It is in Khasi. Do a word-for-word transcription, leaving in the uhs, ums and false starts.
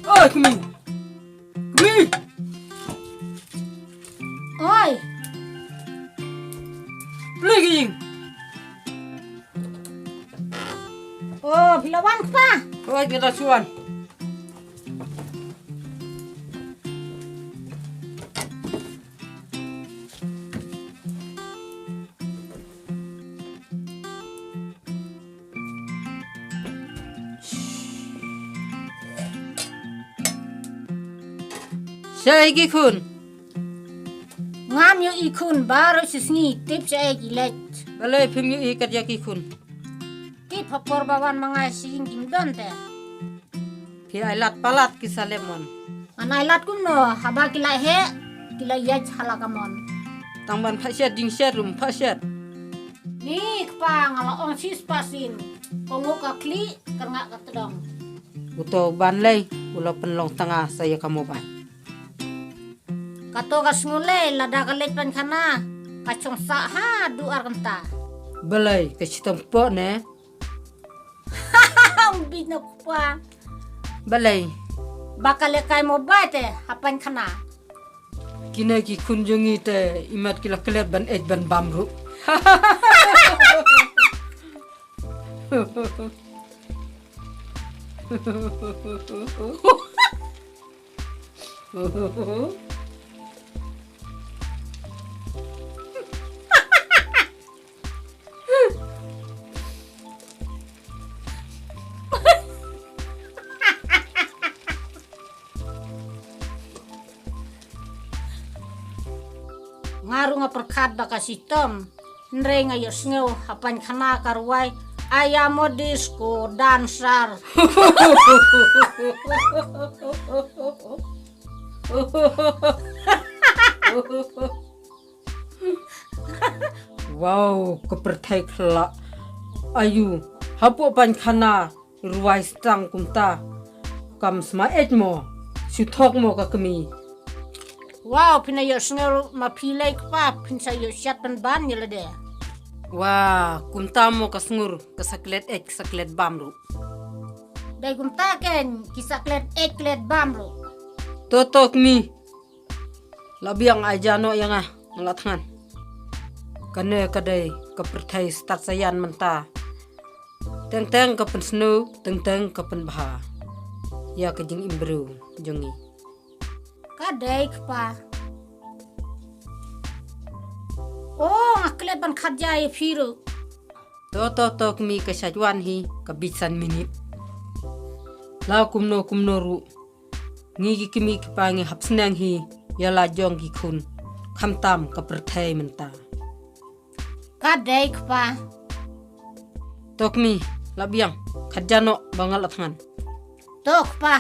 Oi, kmie. Kmie. Oi. Plie ki ïing. Oh, phi la wan kpa? Oi, kita suan. Shaei ki khun? Ngam ïohi khun, baroh shi sngi tip shaei ki leit. Balei phim ïohi kat ïa ki khun? Tip ha por ba wan ma nga sha ïing kim don te. Phi ai lad palat ki sa leh mon. Ngan ai lad kumno, haba ki la heh, ki la ïaid ha la ka mon. Tang ban phah shet, jingshit ruh phah shet. Ni kpa, nga la ong shispah sien. Ko nguh ka khlieh, ka rngah ka tdong. Uto u ban lei, u la pynlong tnga sa ïa ka mobile. Kato ka sngur lei, lada ka leit pynkhana, ka shong sah haduh ar kynta. Balei, ka shitom kpoh ne? Ong bit na kpa. Balei? Ba ka lehkai mobile te ha pynkhana. Kine ki khun jong ngi te imat ki la klet ban eit ban bam ruh. Nga ruh nga pyrkhat ba ka shitom. Hynrei nga ïohsngew ha pynkhana ka rwai, "I am a disco dancer." Wow, ka pyrthei khla. Ayu, hapoh pynkhana rwai stang kumta. Kam sma eit mo, shu thok mo ka kmie. Wow, phin ïohsngew ma phi lei kpa, phin sa ïoh shat ban ban ïa lade. Wa, kumta mo ka sngur, ka sa klet eit, ka sa klet bam ruh. Dei kumta ken, ki sa klet eit, klet bam ruh. To to kmie. La biang, ai ja noh ïa nga, nga la thngan. Kane ka dei ka pyrthei stad sayan mynta. Teng teng ka pynsniew, teng teng ka pynbha ïa ka jingim briew jong ngi. Ka dei kpa. Oh, nga klet ban khat ja ïa phi ruh. To to to kmie, ka shait wan hi, ka bit san minit. La kumno kumno ruh, ngi ki kmie ki kpa ngi hap sneng hi ïa la jong ki khun. Khamtam ka pyrthei mynta. Ka dei kpa. To kmie, la biang, khat ja noh ba nga la thngan. To kpa.